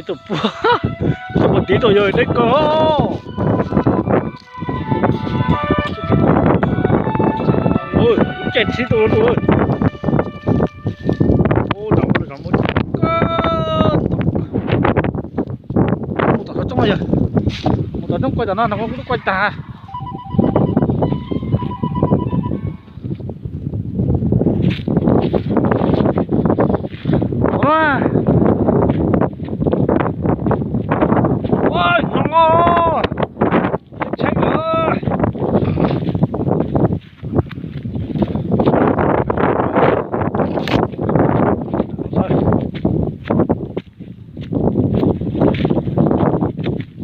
Tus puag, tus puag tid rau yawg deb kawg. Ua, caij txhib rau rau. Mus tom qhov tsob no yog, mus tom tsob koj tom no no kuv twb koj tag.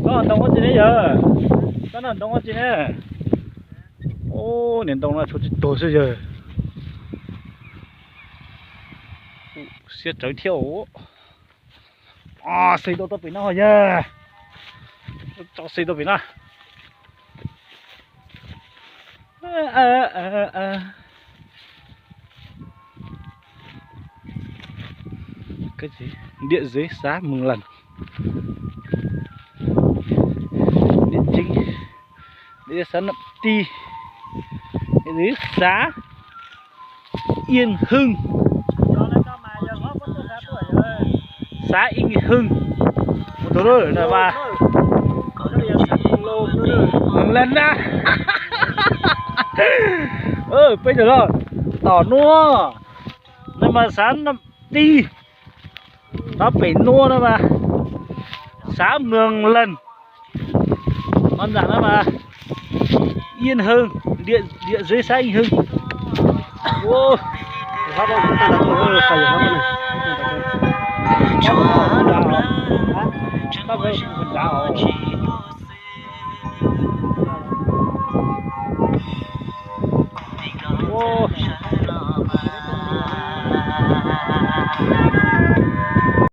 Tsob ntoo ua tsi ne yawg? Tsob no ntoo ua tsi ne? Ub, niag ntoo no tshuav tsis tuag xwb yawg. Siab tsawv thiab. Xis tau tau pem no yawg. Tso xis tau pem no. Cái gì? Địa giới xã Mường Lần. Địa chính, địa giới xã Nậm Ti. Địa giới xã Yên Hưng. Xã Yên Hưng. Tus lub npe Mường Lân na. Peb cov loj tom nuav, no mas xã Nậm Ti, no pem nuav no mas xã Mường Lân. Nov ntawm no mas Yên Hưng, địa, địa dưới xã Yên Hưng. Ua,